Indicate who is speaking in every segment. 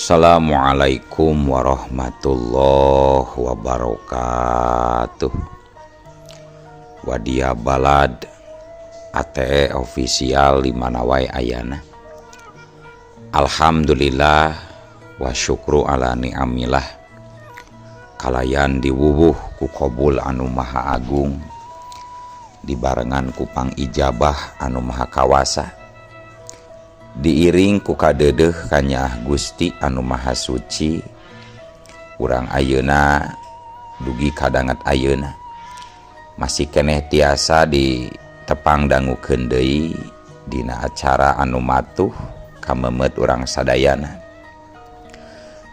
Speaker 1: Assalamualaikum warahmatullahi wabarakatuh. Wadia Balad ATE official di mana wae ayana. Alhamdulillah wa syukru ala ni'amillah. Kalayan diwuwuh ku qabul anu maha agung, dibarengan ku pangijabah anu maha kawasa, diiring ku kadeudeuh kanyaah Gusti anu maha suci. Urang ayeuna dugi kadanget ayeuna masih keneh tiasa ditepang dangukeun deui dina acara anu matuh kamemet urang sadayana,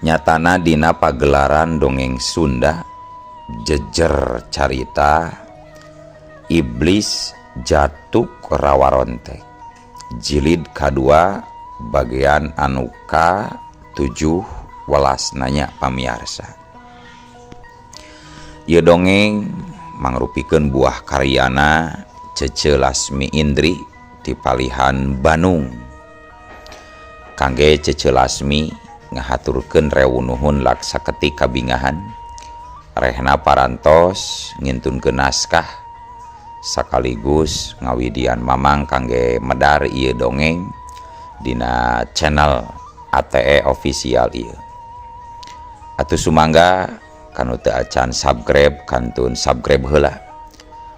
Speaker 1: nyatana dina pagelaran dongeng Sunda Jejer Carita Iblis Jatuk Rawarontek jilid kedua bagian anu ka-7 welas nanya pamiarsa. Ieu dongeng mangrupikeun buah karyana Cece Lasmi Indri ti palihan Bandung. Kangge Cece Lasmi ngahaturkeun rewu nuhun laksa ketik kabingahan rehna parantos ngintunkeun naskah sekaligus ngawidian mamang kangge medar ieu dongeng dina channel ATE official ieu. Atuh sumangga kanu teu acan subscribe kantun subscribe heula,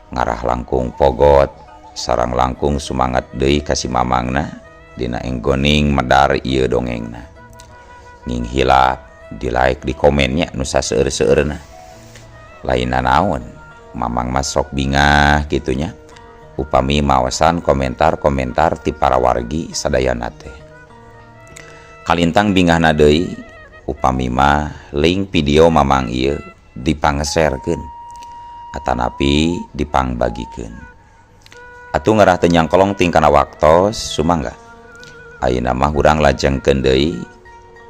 Speaker 1: ngarah langkung pogot sarang langkung sumangat deui ka si mamangna dina enggoning medar ieu dongengna. Nging hilap di like di komennya nu saseueur-seueurna. Lain naon mamang masok bingah gitunya upami mawasan komentar-komentar ti para wargi sadayana teh. Kalintang bingahna deui upami mah link video mamang ieu dipangserkeun atanapi dipangbagikeun. Atuh ngarah teu nyangkolong ting kana waktos sumangga. Ayeuna mah urang lajengkeun deui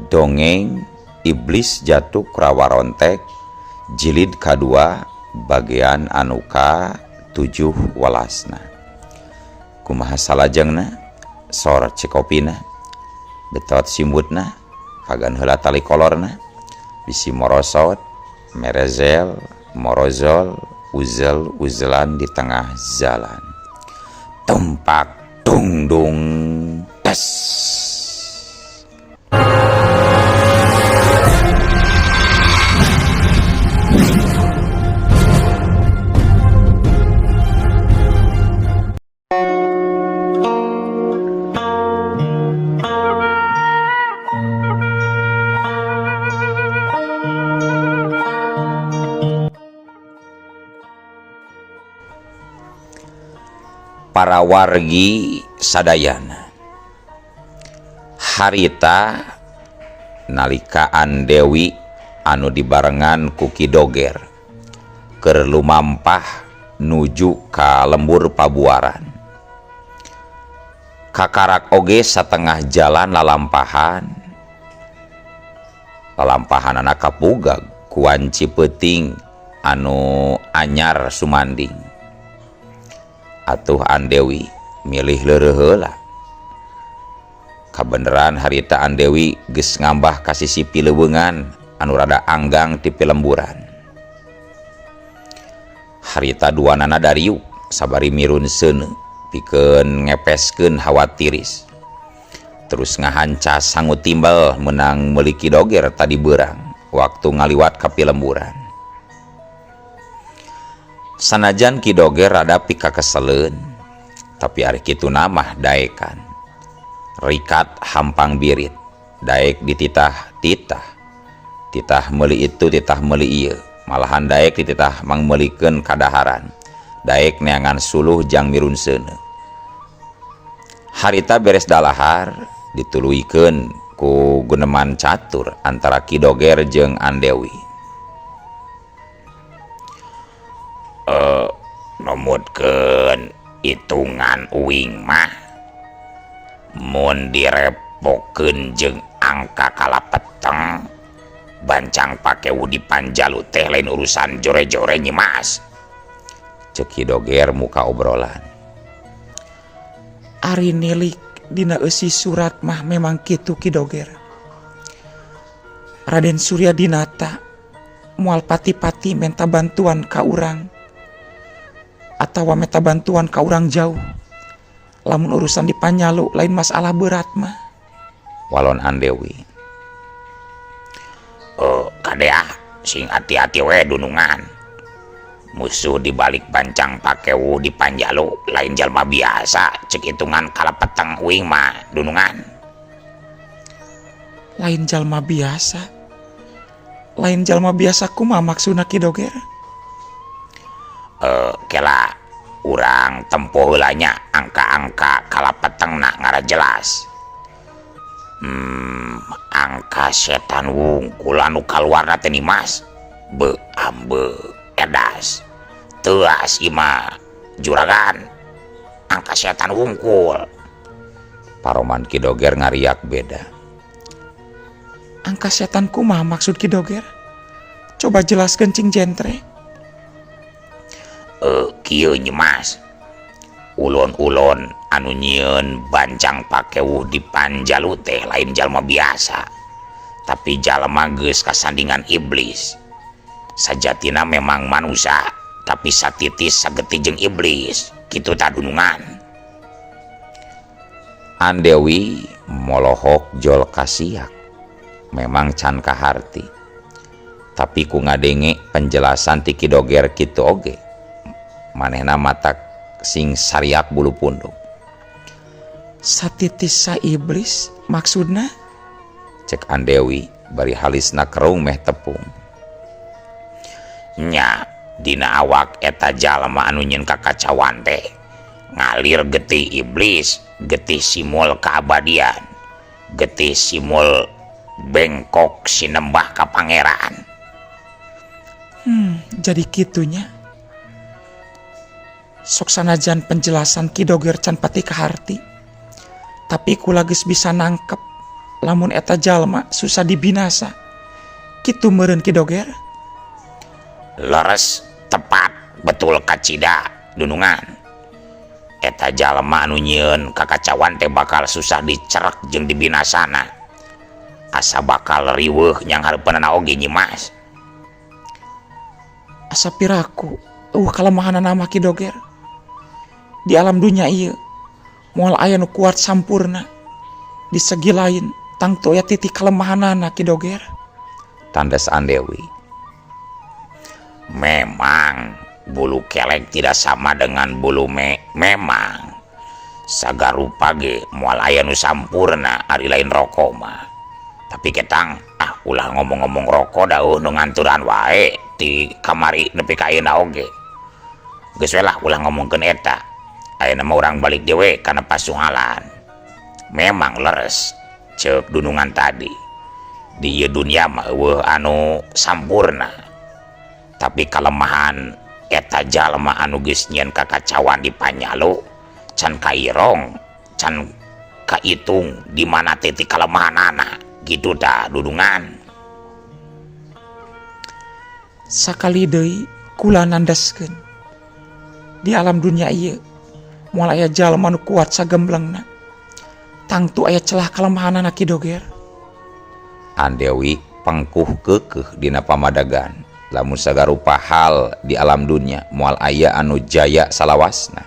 Speaker 1: dongeng Iblis Jatuk Rawarontek jilid kadua bagian anu ka-7 welasna. Kumaha salajengna, sor cekopina, betot simbutna, pagan heula tali kolorna, bisi morosot, merezel, morozol, uzel uzelan di tengah jalan. Tumpak tungdung tes. Para wargi sadayana, harita nalikaan Dewi anu dibarengan ku Ki Doger keur lumampah nuju ka lembur pabuaran. Kakarak oge satengah jalan lalampahan, lalampahan anak kapugag kuanci peuting anu anyar sumanding. Atuh Andewi milih leureuh heula. Kabeneran harita Andewi geus ngambah ka sisi pileuweungan anu rada anggang ti pilemburan. Harita duanana dariuk sabari mirun seuneu pikeun ngepeskeun hawa tiris. Terus ngahancas sangu timbel menang meuli Ki Doger tadi beurang waktu ngaliwat ka pilemburan. Sanajan Ki Doger rada pikakeseleun, tapi ari kitu mah daekan. Rikat hampang birit, daek dititah-titah. Titah meuli itu, titah meuli ieu, malahan daek dititah mangmeulikeun kadaharan. Daek neangan suluh jang mirun seuneu. Harita beres dalahar dituluykeun ku guneman catur antara Ki Doger jeung Andewi. Numutkeun hitungan uing mah mun direpokeun jeung angka kalapeteng bancang pake wudi panjalu teh lain urusan jore-jore nyi Mas. Ceuk Ki Doger muka obrolan. Ari nilik dina eusi surat mah memang kitu Ki Doger.
Speaker 2: Raden Surya Dinata moal pati-pati menta bantuan ka urang atawa menta bantuan ka urang jauh lamun urusan di Panjalu lain masalah berat mah.
Speaker 1: Walon Andewi. Oh, kade ah, sing hati-hati we, dunungan. Musuh di balik bancang pakewu di Panjalu lain jalma biasa, cek hitungan kala peteng uing mah, dunungan.
Speaker 2: Lain jalma biasa, lain jalma biasa kumaha maksudna, Ki Doger?
Speaker 1: Eh, kela urang tempo heula nya angka-angka kala peteng na ngara jelas. Angka setan wungkul anu kaluarna teh, Mas, be ambe edas teas ima juragan, angka setan wungkul. Paroman Ki Doger ngariak beda.
Speaker 2: Angka setan kumaha maksud Ki Doger? Coba jelaskan cing jentre.
Speaker 1: Eh, kieu, Nyi Mas, ulun-ulun anu nyieun bancang pakewuh di Panjalu teh lain jalma biasa, tapi jalma geus kasandingan iblis. Sajatina memang manusia, tapi satitis sagetih jeung iblis kitu tah, dunungan. Andewi molohok jol kasiak. Memang can kaharti, tapi ku ngadenge penjelasan ti Ki Doger kitu oge manehna matak sing sariak bulu punduk.
Speaker 2: Satitis sa iblis maksudna?
Speaker 1: Cek Andewi bari halisna kerung meh tepung. Nya, dina awak eta jalma anu nyieun kakacauan teh ngalir getih iblis, getih simul keabadian, getih simul bengkok sinembah ka pangeran.
Speaker 2: Jadi kitunya. Sok sanajan penjelasan Ki Doger can pati kaharti, tapi kula geus bisa nangkep lamun eta jalma susah dibinasa. Kitu meureun, Ki Doger?
Speaker 1: Leres, tepat, betul kacida, dunungan. Eta jalma anu nyieun kakacauan teh bakal susah dicerek jeung dibinasana. Asa bakal riweuh nyang hareupeunana oge, Nyi Mas.
Speaker 2: Asa piraku kalemahanana mah, Ki Doger. Di alam dunya ieu moal aya nu kuat sampurna. Di segi lain tangtu aya titik kalemahanana, Ki Doger.
Speaker 1: Tandas Andewi. Memang bulu kelek tidak sama dengan bulu me. Memang sagarupa ge moal aya nu sampurna, ari lain rokok mah. Tapi ketang ah, ulah ngomong-ngomong rokok, da nu nganturan wae ti kamari nepi ka ayeuna oge. Geus we lah, ulah ngomongkeun eta. Ayeuna mah urang balik deui kana pasunggalan. Memang leres ceuk dunungan tadi, di ieu dunia mah euweuh anu sampurna, tapi kalemahan eta jalma anu geus nyieun kakacauan di Panjalu can kairong, can kaitung di mana titik kalemahanana gitu tah, dunungan.
Speaker 2: Sakali deui kula nandaskeun, di alam dunia ieu moal aya jalma nu kuat sagemblengna. Tangtu aya celah kalemahanana, Ki Doger.
Speaker 1: Andewi pengkuh keukeuh dina pamadagan lamun sagarupa hal di alam dunia moal aya anu jaya salawasna.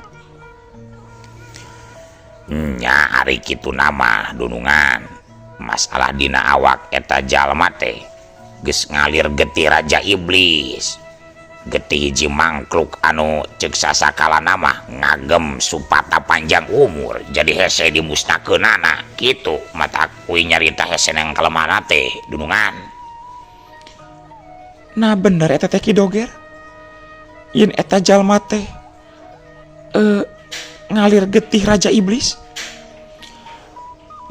Speaker 1: Nya, ari kitu nama, dunungan, masalah dina awak eta jalma teh geus ngalir getih raja iblis, getih hiji mangkluk anu cek sasakala nama ngagem supata panjang umur, jadi hese dimusnahkeunana kitu. Matak kuing nyarita hese yang kalemahan teh, dunungan.
Speaker 2: Nah, bener eta teh, Ki Doger, yen eta jalma teh ngalir getih raja iblis?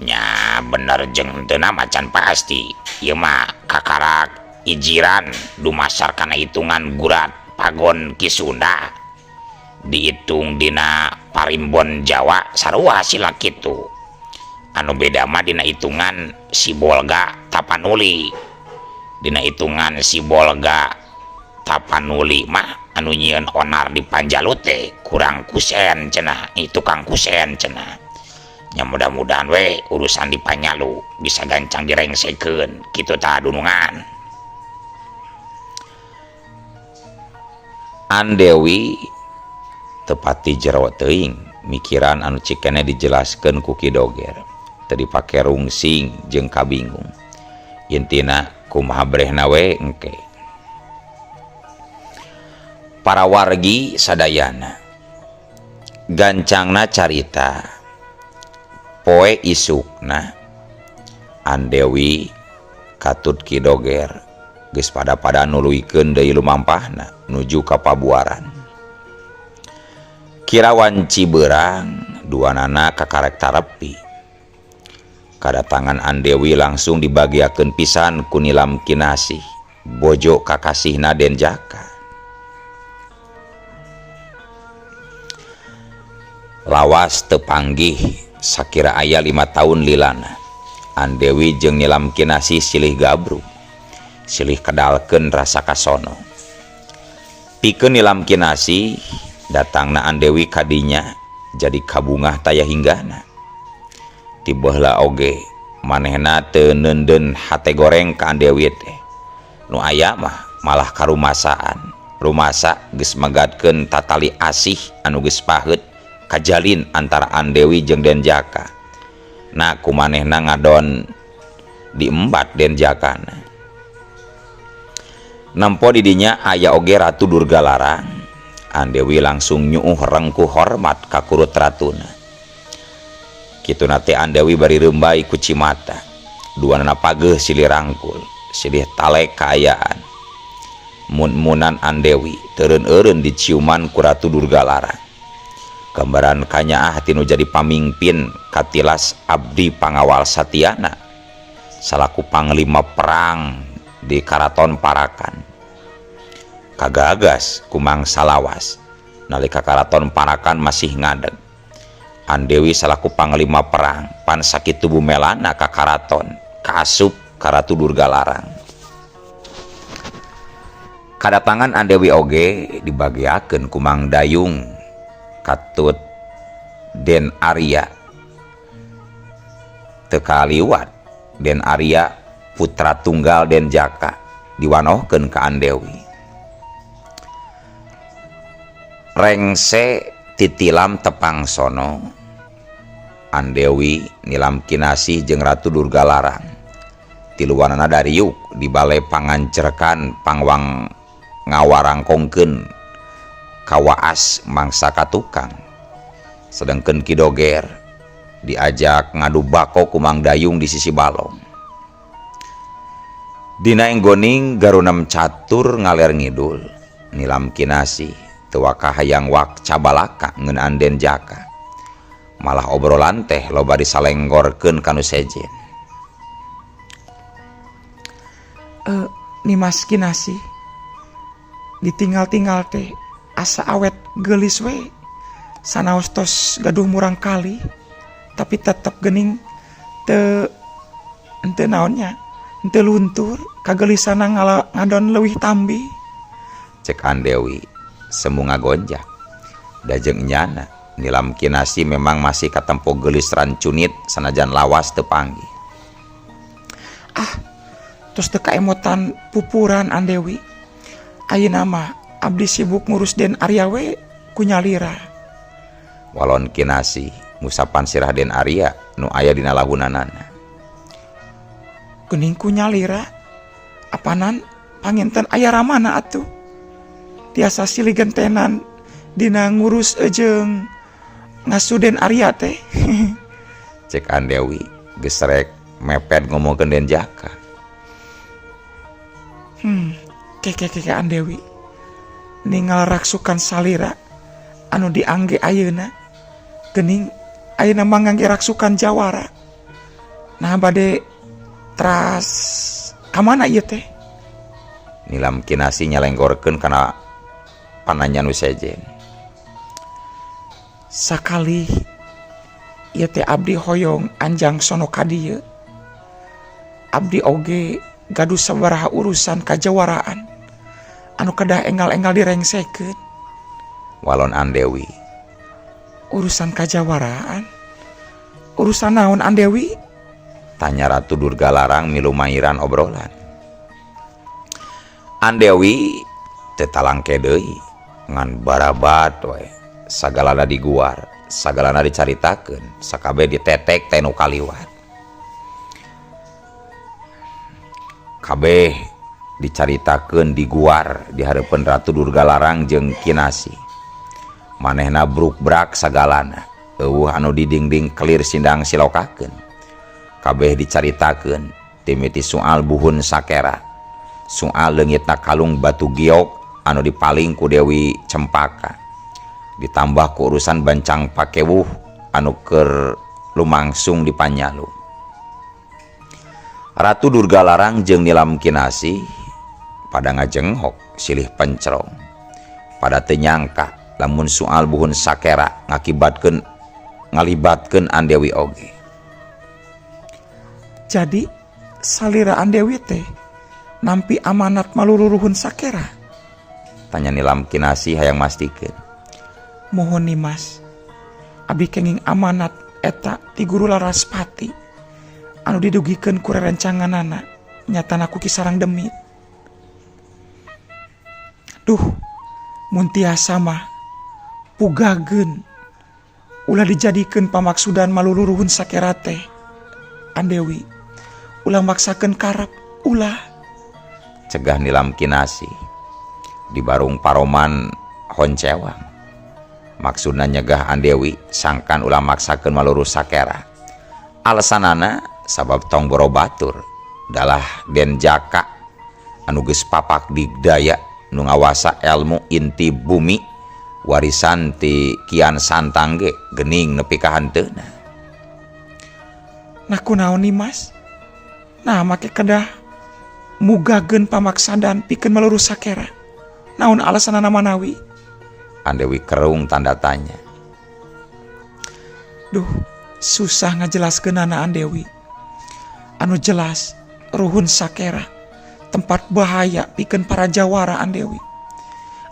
Speaker 1: Nya, bener jeung teu macan pasti ieu mah kakarak ijiran dumasar kana hitungan gurat pagon Ki Sunda, dihitung dina parimbon Jawa sarua hasilna kitu. Anu beda mah dina hitungan Sibolga Tapanuli. Dina hitungan Sibolga Tapanuli mah anu nyieun onar di Panjalu teh kurang kusen cenah, itu tukang kusen cenah. Nya mudah-mudahan we urusan di Panyalu bisa gancang direngsekeun kitu tah dunungan. Andewi tepati jero teuing mikiran anu cikene dijelaskeun ku Ki Doger. Teu dipake rungsing jeung kabingung. Intina kumaha brehna we engke. Para wargi sadayana gancangna carita poe isukna Andewi katut Ki Doger geus pada-pada nuluykeun deui lumampahna nuju ka Pabuaran. Kira wanci beurang duanana kakarek tarepi. Kadatangan Andewi langsung dibagiakeun pisan ku Nilam Kinasih, bojo kakasihna Den Jaka. Lawas teu panggih sakira aya 5 tahun lilana. Andewi jeung Nilam Kinasih silih gabrug, silih kedalkeun rasa kasono. Pikeun Nilam Kinasih datangna Andewi kadinya jadi kabungah taya hinggana. Ti baheula oge manehna teu neundeun hate goreng ka Andewi teh. Nu aya mah malah karumasaan. Rumasa geus megatkeun tatali asih anu geus paheut kajalin antara Andewi jeung Den Jaka. Nah ku manehna ngadon diembat Den Jakana. Nempo di dinya aya oge Ratu Durga Larang. Andewi langsung nyuuh rengkuh hormat ka kurut ratuna. Kituna teh Andewi bari reumbai ku cimata. Duanana pageuh silih rangkul, silih talek kaayaan. Mun-munan Andewi teureun-eureun diciuman ku Ratu Durga Larang. Gambaran kanyaah tinu jadi pamingpin katilas abdi pangawal satiana salaku panglima perang di Karaton Parakan. Kagagas kumang salawas nalika Karaton Parakan masih ngadeg. Andewi salaku panglima perang pan sakitu bumelana ka karaton kaasup ka Ratu Durga Larang. Kadatangan Andewi oge dibagiakeun ku Mang Dayung katut Den Arya. Teu kaliwat Den Arya putra tunggal Den Jaka diwanohkeun ka Andewi. Rengse titilam tepang sono Andewi Nilam Kinasih jeung Ratu Durga Larang. Tiluanana dariuk di bale pangancerkan pangwang ngawarangkongkeun kawaas mangsa katukang. Sedengkeun Ki Doger diajak ngadu bako ku Mang Dayung di sisi balong. Dina enggoning garunam catur ngaler ngidul Nilam Kinasih teu wakah hayang wak cabalaka ngeunaan Den Jaka. Malah obrolan teh loba disalenggorkeun ka nu sejen.
Speaker 2: Nimas Kinasih ditinggal-tinggal teh asa awet geulis we. Sanaos tos gaduh murang kali tapi tetep geuning teu henteu naonnya, henteu luntur kagelisana ngadon leuwih tambih.
Speaker 1: Cek Andewi semu ngagonjak. Da jeung nyana Nilam Kinasih memang masih katempo geulis rancunit sanajan lawas teu panggih.
Speaker 2: Ah, tos teu kaemotan pupuran Andewi. Ayeuna mah abdi sibuk ngurus Den Arya we ku nyalira.
Speaker 1: Walon Kinasih ngusapan sirah Den Arya nu aya dina lahunanana.
Speaker 2: Geuning ku nyalira apanan panginten aya ramana atuh. Tiasa silih gentenan dina ngurus jeung ngasuden Arya teh.
Speaker 1: Cek Andewi gesrek mepet ngomongkeun Den Jaka.
Speaker 2: Keke Andewi ningal raksukan salira anu diangge ayeuna geuning ayeuna mah ngangge raksukan jawara. Nah bade teras ka mana ieu teh?
Speaker 1: Nilam Kinasih nyalenggorkeun kana pananya nu sejen.
Speaker 2: Sakali ieu teh abdi hoyong anjang sono ka dieu. Abdi oge gaduh sabaraha urusan kajawaraan anu kedah enggal-enggal direngsekeun.
Speaker 1: Walon Andewi.
Speaker 2: Urusan kajawaraan Urusan naon Andewi?
Speaker 1: Tanya Ratu Durga Larang milu mairan obrolan. Andewi teu talangke deui ngan barabat we sagalana diguar, sagalana dicaritakeun, sakabeh ditetek teh nu kaliwat. Kabeh dicaritakeun diguar di hareupeun Ratu Durga Larang jeung Kinasih. Manehna bruk-brak sagalana, eueuh anu didingding kelir sindang silokakeun. Kabeh dicaritakeun timiti soal buhun sakera, soal leungitna kalung batu giok anu dipaling ku Dewi Cempaka, ditambah ku urusan bancang pakewuh anu keur lumangsung di Panjalu. Ratu Durga Larang jeung Nilam Kinasih pada ngajenghok silih pencrong, pada teu nyangka lamun soal buhun sakera ngakibatkeun ngalibatkeun Andewi oge.
Speaker 2: Jadi salira Andewi teh nampi amanat maluruhun sakera?
Speaker 1: Tanya Nilam Kinasih hayang mastikeun.
Speaker 2: Mohon Nimas, abdi kenging amanat eta ti Guru Laraspati anu didugikeun ku rerencanganana nyatana ku Ki Sarang Demit. Duh, mun tiasa mah pugageun ulah dijadikeun pamaksudan maluluruhun sakera teh. Andewi, ulah maksakeun karep, ulah.
Speaker 1: Cegah Nilam Kinasih di barung paroman honcewang. Maksudna nyegah Andewi sangkan ulah maksakeun maluru sakera. Alasanana sabab tong boro batur dalah Den Jaka anu geus papak digdaya nu ngawasa ilmu inti bumi warisan ti Kian Santang ge geuning nepi ka hanteuna.
Speaker 2: Nah kunaon nih Mas? Nah make kedah mugageun pamaksadan pikeun maluru sakera. Naon alasanana manawi?
Speaker 1: Andewi kerung tanda tanya.
Speaker 2: Duh, susah ngajelaskeunana Andewi. Anu jelas ruhun sakera tempat bahaya pikeun para jawara Andewi.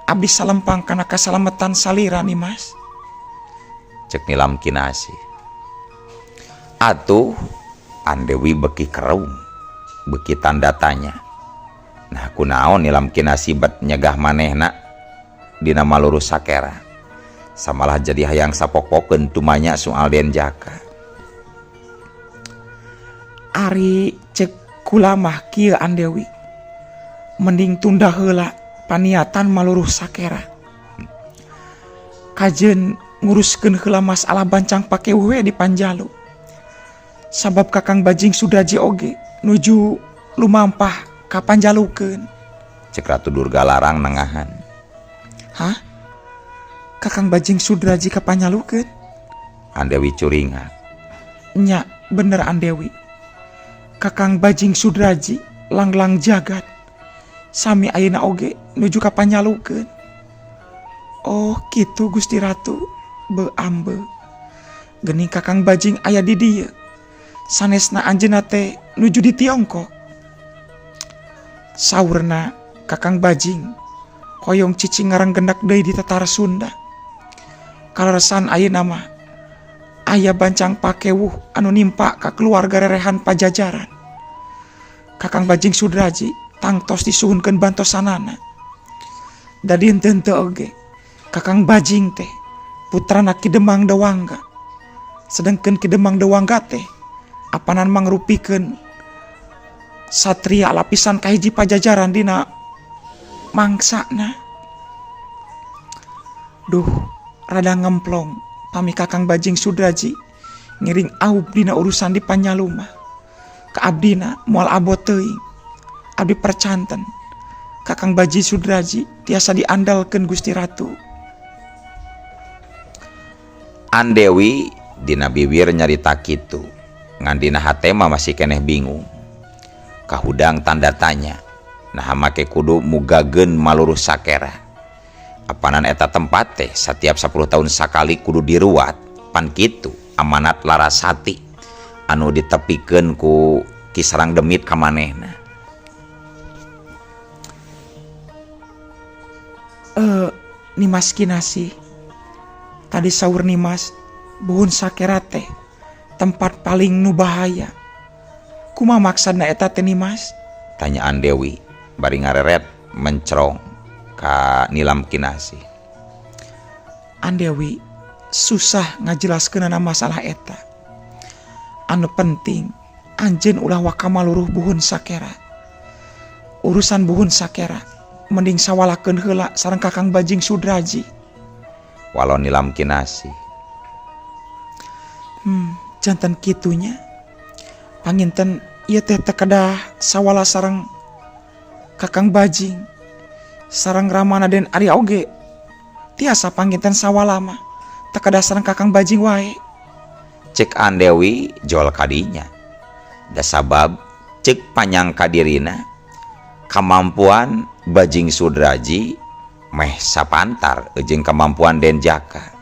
Speaker 2: Abdi salempang kana kasalametan salira nih Mas.
Speaker 1: Cek Nilam Kinasih. Atuh Andewi beki kerung, beki tanda tanya. Nah kunaon Nilam Kinasih bet nyegah manehna dina maluru sakera. Samalah jadi hayang sapok-pokeun tumanya soal Den Jaka.
Speaker 2: Ari cek kula mah kieu Andewi. Mending tunda heula paniatan maluruh sakera. Kajeun nguruskeun heula masalah bancang pakewuh we di Panjalu. Sabab Kakang Bajing Sudraji oge nuju lumampah ka Panjalukeun.
Speaker 1: Cek Ratu Durga Larang nengahan.
Speaker 2: Hah? Kakang Bajing Sudraji ka Panjalukeun?
Speaker 1: Andewi curinga.
Speaker 2: Nya, bener Andewi. Kakang Bajing Sudraji langlang jagat. Sami ayeuna oge nuju ka Panjalukeun. Oh, kitu Gusti Ratu, beambe. Geuning Kakang Bajing aya di dieu. Sanesna anjeunna teh nuju di Tiongkok. Saurna Kakang Bajing hoyong cicing ngaranggendak deui di Tatar Sunda. Kaleresan ayeuna mah aya bancang pakewuh anu nimpa ka keluarga rerehan Pajajaran. Kakang Bajing Sudraji tangtos disuhunkeun bantosanana. Dadi henteu oge Kakang Bajing teh putrana Ki Demang Dewangga. Sedengkeun Ki Demang Dewangga teh apanan mangrupikeun satria lapisan kahiji Pajajaran dina mangsana. Duh, rada ngemplong pami Kakang Bajing Sudraji ngiring aub dina urusan di Panyaluma. Ka abdina moal abot teuing. Abdi percanten Kakang Bajing Sudraji tiasa diandalkeun Gusti Ratu.
Speaker 1: Andewi dina bibir nyarita kitu, ngan dina hate mah masih keneh bingung. Kahudang tanda tanya, naha make kudu mugageun maluruh sakera. Apanan eta tempat teh setiap 10 tahun sakali kudu diruat, pan kitu amanat Larasati anu ditepikeun ku Ki Sarang Demit ka manehna.
Speaker 2: Nimas Kinasih, tadi saur Nimas buhun sakera teh Tempat paling nu bahaya. Kumaha maksudna eta teh, Nimas?
Speaker 1: Tanya Andewi bari ngareret mencrong ka Nilam Kinasih.
Speaker 2: Andewi susah ngajelaskeunana masalah eta. Anu penting anjeun ulah waka maluruh buhun sakera. Urusan buhun sakera mending sawalakeun heula sareng Kakang Bajing Sudraji.
Speaker 1: Walon Nilam Kinasih.
Speaker 2: Janten kitunya. Panginten ieu teh teu kedah sawala sareng Kakang Bajing sareng Ramana Den Arya oge. Tiasa panginten sawala mah teu kedah sareng Kakang Bajing wae.
Speaker 1: Cek Andewi jol kadinya. Da sabab cek panyangka dirina kamampuan Bajing Sudraji meh sapantar jeung kemampuan Den Jaka.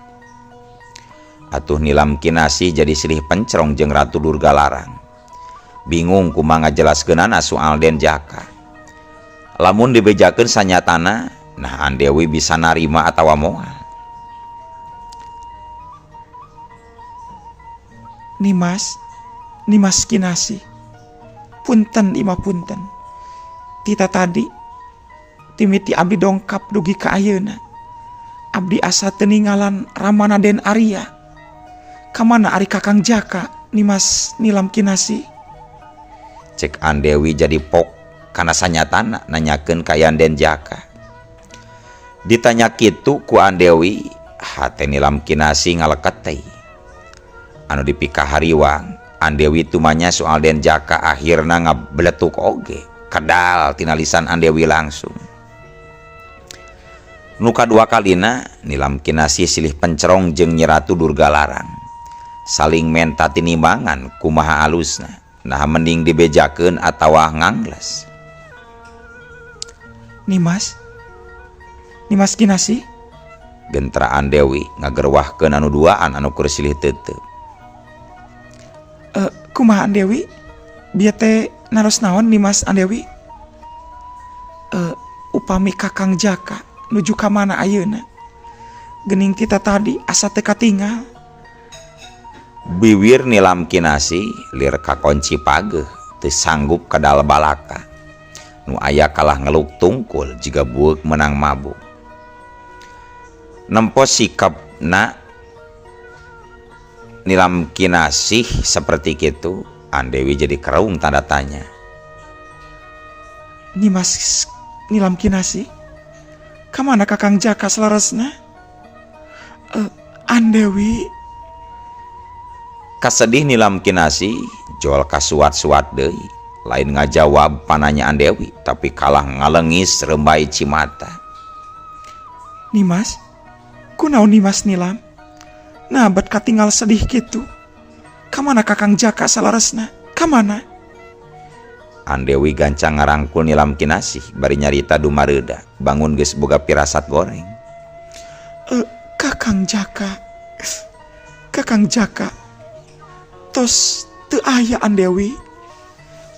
Speaker 1: Atuh Nilam Kinasih jadi silih pencrong jeung Ratu Durga Larang. Bingung kumaha ngajelaskeunana soal Den Jaka. Lamun dibejakeun sanyatana, nah Andewi bisa narima atawa moal.
Speaker 2: Nimas, Nimas Kinasih, punten ima punten. Tita tadi timiti abdi dongkap dugi ka ayeuna. Abdi asa teu ninggalan Ramana Den Arya. Kamana ari Kakang Jaka, Nimas Nilam Kinasih?
Speaker 1: Cek Andewi jadi pok kana sanyatana nanyakeun ka Yan Den Jaka. Ditanya kitu ku Andewi, hate Nilam Kinasih ngaleket teh. Anu dipikahariwang, Andewi tumanya soal Den Jaka akhirna ngabeletuk oge, kedal tina lisan Andewi langsung. Nu kadua kalina Nilam Kinasih silih pencerong jeung Nyi Ratu Durga Larang. Saling menta tinimbangan kumaha alusna, nah mending dibejakeun atawa ngangles.
Speaker 2: Nimas, Nimas Kinasih?
Speaker 1: Gentra Andewi ngagerwahkeun anu duaan anu keur silih teuteub.
Speaker 2: Kumaha Andewi? Bieu teh naros naon Nimas Andewi? Upami Kakang Jaka nuju ka mana ayeuna? Gening kita tadi asa teu katingal.
Speaker 1: Biwir Nilam Kinasih lir kakonci pageuh teu sanggup kadal balaka. Nu aya kalah ngeluk tungkul jiga bueuk menang mabuk. Nempo sikapna Nilam Kinasih seperti kitu, Andewi jadi kerung tanda tanya.
Speaker 2: Nimas Nilam Kinasih, kamana Kakang Jaka selaresna? Andewi.
Speaker 1: Kasedih Nilam Kinasih jol kasuat-suat deui, lain ngajawab pananya Andewi tapi kalah ngalengis rembai cimata.
Speaker 2: Nimas, kunaon Nimas Nilam? Nah, bet katinggal sedih kitu. Kamana Kakang Jaka selaresna? Kamana?
Speaker 1: Andewi gancang ngarangkul Nilam Kinasih bari nyarita dumareuda, bangun geus boga pirasat goreng.
Speaker 2: Kakang Jaka. Kakang Jaka. Tos teu aya Andewi.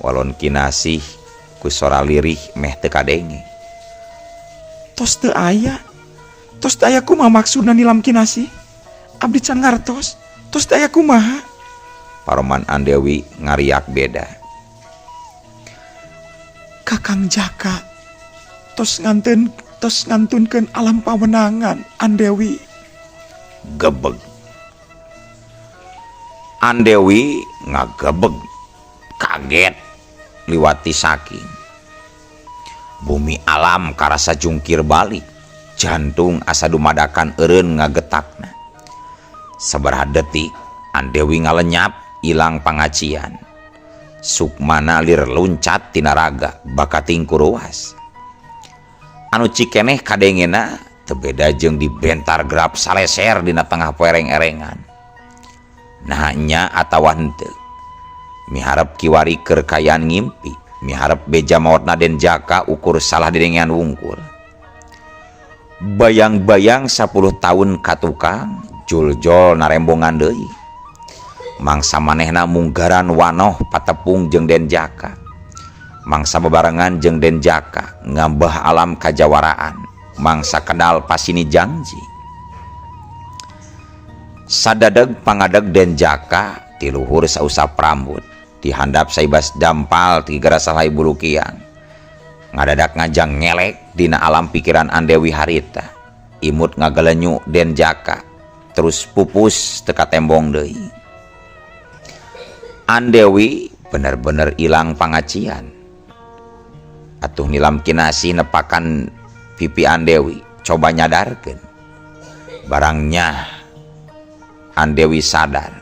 Speaker 1: Walon Kinasih ku sora lirih meh teu kadenge.
Speaker 2: Tos teu aya. Tos teu aya kumaha maksudna Nilam Kinasih? Abdi can ngartos. Tos teu aya kumaha?
Speaker 1: Paroman Andewi ngariak beda.
Speaker 2: Kakang Jaka tos nganten, tos ngantunkeun alam pawenangan Andewi.
Speaker 1: Gebeg. Andewi ngagebeg kaget liwati saking. Bumi alam karasa jungkir balik, jantung asa dumadakan eureun ngagetakna. Sabaraha detik Andewi ngalenyap ilang pangacian. Sukmana lir luncat tina raga bakating kuruas. Anu cikeneh kadengena teu beda jeung dibentar grab saleser dina tengah poereng-erengan. Nah nya atawa henteu. Miharep kiwari keur kayan ngimpi, miharep beja maotna Den Jaka ukur salah didengean wungkul. Bayang-bayang 10 tahun katukang juljol narembongan deui. Mangsa manehna munggaran wanoh patepung jeung Den Jaka. Mangsa bebarengan jeung Den Jaka ngambah alam kajawaraan. Mangsa kedal pasini jangji. Sadadeg pangadeg Den Jaka Ti luhur sausap rambut, ti handap saibas dampal ti gara salai bulu kiang. Ngadadak ngajang ngelek dina alam pikiran Andewi harita. Imut ngagelenyu Den Jaka, terus pupus teka tembong deui. Andewi bener-bener ilang pangacian. Atuh Nilam Kinasih nepakan pipi Andewi, coba nyadarkeun. Barangnya Andewi sadar,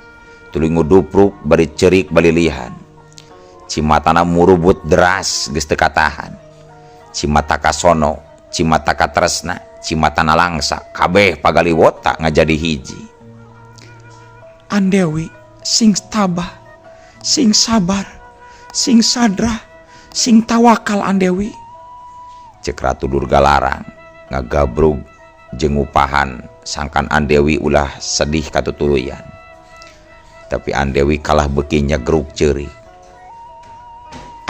Speaker 1: tuluy ngudupruk bari cerik balilihan. Cimatana murubut deras geus teu katahan. Cimata kasono, cimata katresna, cimatana langsa, kabeh pagaliwota ngajadi hiji.
Speaker 2: Andewi sing tabah, sing sabar, sing sadrah, sing tawakal Andewi.
Speaker 1: Cek Ratu Durga Larang ngagabrug jeung ngupahan sangkan Andewi ulah sedih katutuluyan. Tapi Andewi kalah beuki nyegruk ceurik.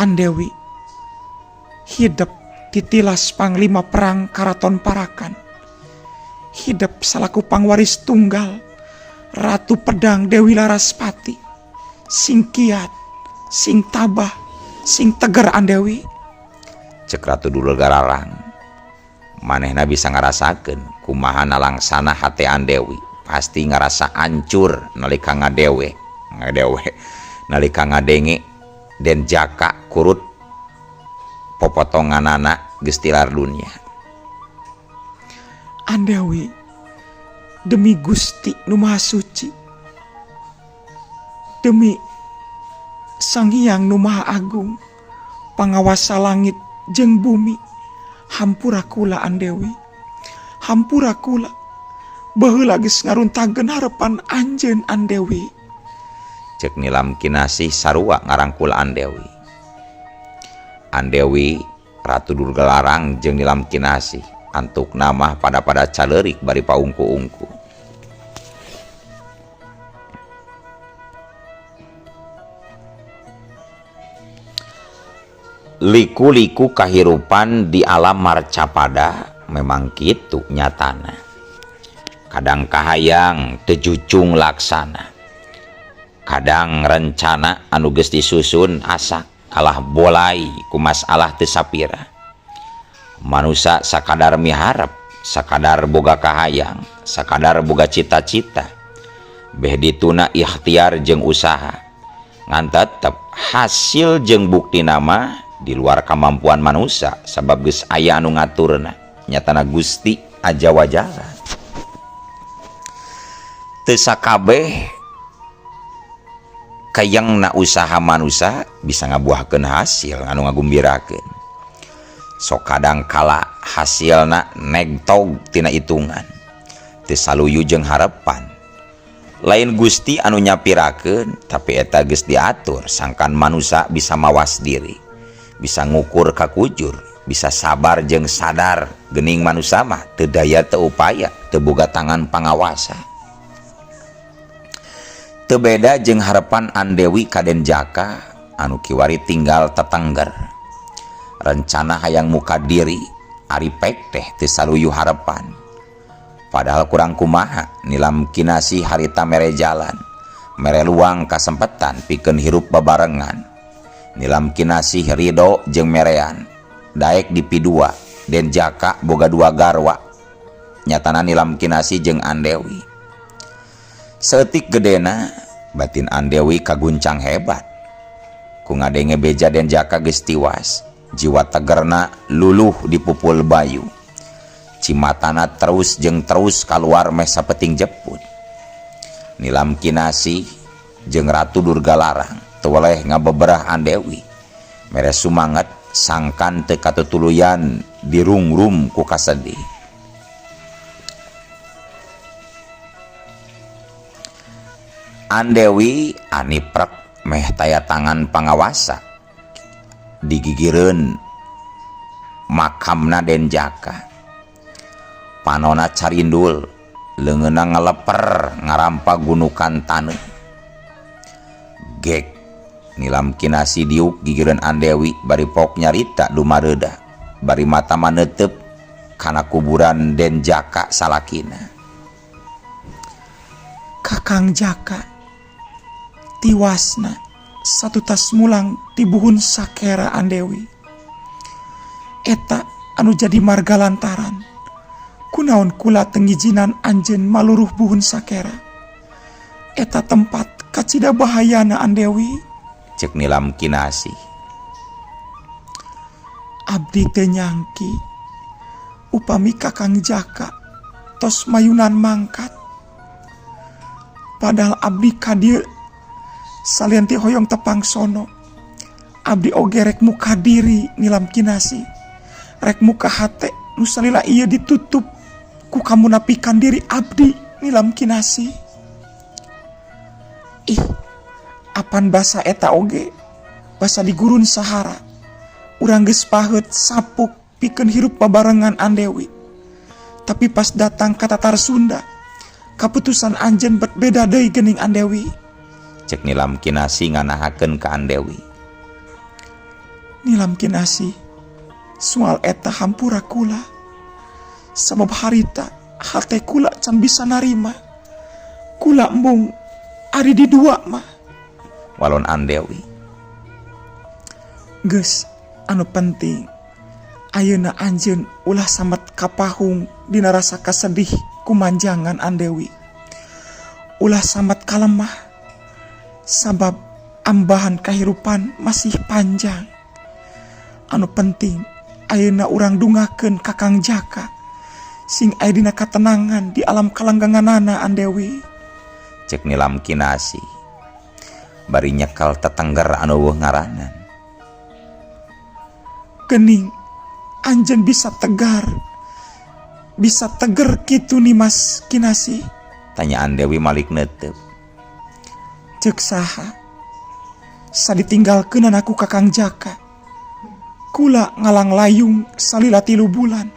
Speaker 2: Andewi hidep titilas panglima perang Karaton Parakan. Hidep salaku pangwaris tunggal Ratu Pedang Dewi Laraspati. Sing kiat, sing tabah, sing teger Andewi.
Speaker 1: Cek Ratu Durga Larang. Manehna bisa ngarasakeun kumaha nalangsana hate Andewi. Pasti ngarasa ancur nalika ngadewe, nalika ngadenge Den Jaka kurut popotonganana geus tilar dunya.
Speaker 2: Andewi, demi Gusti nu Maha Suci, demi Sang Hyang nu Maha Agung, pangawasa langit jeung bumi, hampura kula Andewi, hampura kula. Baheula geus ngaruntageun harepan anjeun Andewi.
Speaker 1: Cek Nilam Kinasih sarua ngarangkul Andewi. Andewi Ratu Durga Larang jeung Nilam Kinasih antuk namah pada-pada caleurik bari paungku-ungku. Liku-liku kahirupan di alam marcapada memang kitu nyatana. Kadang kahayang teu jucung laksana. Kadang rencana anu geus disusun asak kalah bolai ku masalah teu sapira. Manusa sakadar miharep, sakadar boga kahayang, sakadar boga cita-cita. Beh dituna ikhtiar jeung usaha. Ngan tetep hasil jeung bukti nama di luar kemampuan manusia sabab geus aya anu ngaturna, nyatana Gusti aja wajala. Teu sakabeh kayangna usaha manusia bisa ngabuahkeun hasil anu ngagumbirakeun. Sok kadang kala hasilna negtog tina hitungan, teu saluyu jeung harepan. Lain Gusti anu nyapirakeun, tapi eta geus diatur sangkan manusia bisa mawas diri, bisa ngukur kakujur, bisa sabar jeung sadar. Geuning manusia mah teu daya teu upaya, teu boga tangan pangawasa. Teu beda jeung harepan Andewi ka Den Jaka anu kiwari tinggal tetengger. Rencana hayang muka diri ari pek teh teu saluyu harepan. Padahal kurang kumaha Nilam Kinasih harita mere jalan, mere luang kasempetan pikeun hirup babarengan. Nilam Kinasih ridho jeung merean, daek dipidua, Den Jaka boga dua garwa. Nyatana Nilam Kinasih jeung Andewi. Seetik gedena batin Andewi kaguncang hebat. Ku ngadenge beja Den Jaka geus tiwas, jiwa tegerna luluh dipupul bayu. Cimatana terus jeung terus kaluar meh sapeting jeput. Nilam Kinasih jeung Ratu Durga Larang teu weleh ngabeberah Andewi. Mere sumanget sangkan teu katutuluyan dirungrum ku kasedih. Andewi aniprek meh taya tangan pangawasa digigireun makamna Den Jaka. Panona carindul, leungeunna ngaleper ngarampa gunukan taneuh. Gek Nilam Kinasih diuk gigireun Andewi bari pok nyarita dumareuda, bari mata maneuteub kana kuburan Den Jaka salakina.
Speaker 2: Kakang Jaka, Tiwasna satutas mulang ti buhun sakera Andewi. Eta anu jadi marga lantaran kunaon kula teu ngijinan anjeun maluruh buhun sakera. Eta tempat kacida bahayana, Andewi.
Speaker 1: Cek Nilam Kinasih.
Speaker 2: Abdi teu nyangki upami Kakang Jaka tos mayunan mangkat. Padahal abdi ka dieu salian ti hoyong tepang sono. Abdi oge rek muka diri, Nilam Kinasih. Rek muka hate nu salila ieu ditutup ku kamunafikan diri abdi, Nilam Kinasih. Ih, apan basa eta oge basa di gurun Sahara. Urang geus paheut sapuk pikeun hirup babarengan, Andewi. Tapi pas datang ka Tatar Sunda, kaputusan anjeun berbeda deui geuning, Andewi.
Speaker 1: Cek Nilam Kinasih nganahakeun ka Andewi.
Speaker 2: Nilam Kinasih, soal eta hampura kula. Sabab harita hate kula can bisa narima. Kula embung ari di dua mah.
Speaker 1: Walon Andewi.
Speaker 2: Geus, anu penting ayeuna anjeun ulah samet kapahung dina rasa kasedih kumanjangan, Andewi. Ulah samet kalemah, sabab ambahan kahirupan masih panjang. Anu penting ayeuna urang dungakeun Kakang Jaka sing aya dina katenangan di alam kalangganganana, Andewi.
Speaker 1: Cek Nilam Kinasih bari nyekel tetengger anu euweuh ngaranan.
Speaker 2: Gening anjeun bisa tegar, bisa teger kitu, Nimas Kinasih?
Speaker 1: Tanya Andewi malik netep.
Speaker 2: Cek saha, saditinggalkeun ku Kakang Jaka kula ngalang layung salila 3 bulan,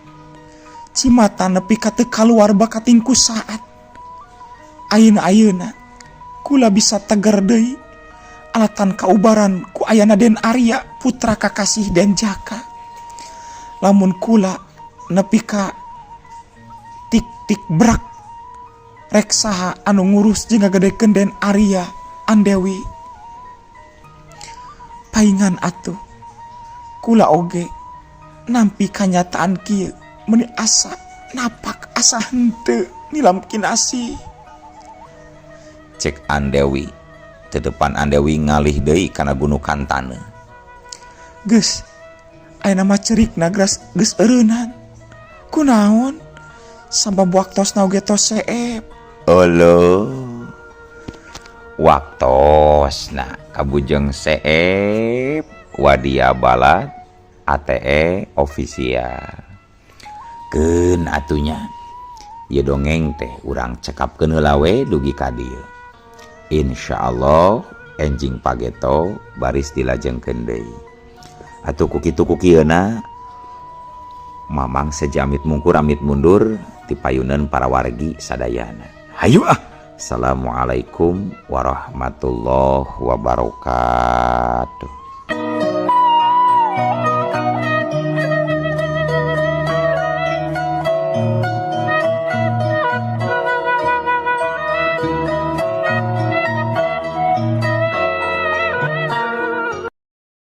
Speaker 2: cimata nepi ka teu kaluar bakating ku saat. Ayeuna-ayeuna kula bisa teger deui alatan kaubaran ku ayana Den Arya, putra kakasih Den Jaka. Lamun kula nepi ka tik tik brak, rek saha anu ngurus jeung ngagedekeun Den Arya, Andewi? Paingan atuh kula oge nampi kanyataan kieu meuni asa napak asa henteu, Nilam Kinasih.
Speaker 1: Cek Andewi. Tetepan Andewi ngalih deui kana gunukan taneuh.
Speaker 2: Geus, ayeuna mah cerikna geus geus eureunnan. Kunaon? Sabab waktosna oge tos seep.
Speaker 1: Olo, waktosna kabujeng seep. Wadia Balad ATE official. Keun atuh nya, ieu dongeng teh urang cekapkeun heula we dugi ka dieu. Insya Allah enjing pageto baris dilajengkeun deui. Atuh ku kitu ku kieuna, Mamang sejamit mungkur amit mundur tipayunan para wargi sadayana. Hayu ah. Assalamualaikum warahmatullahi wabarakatuh.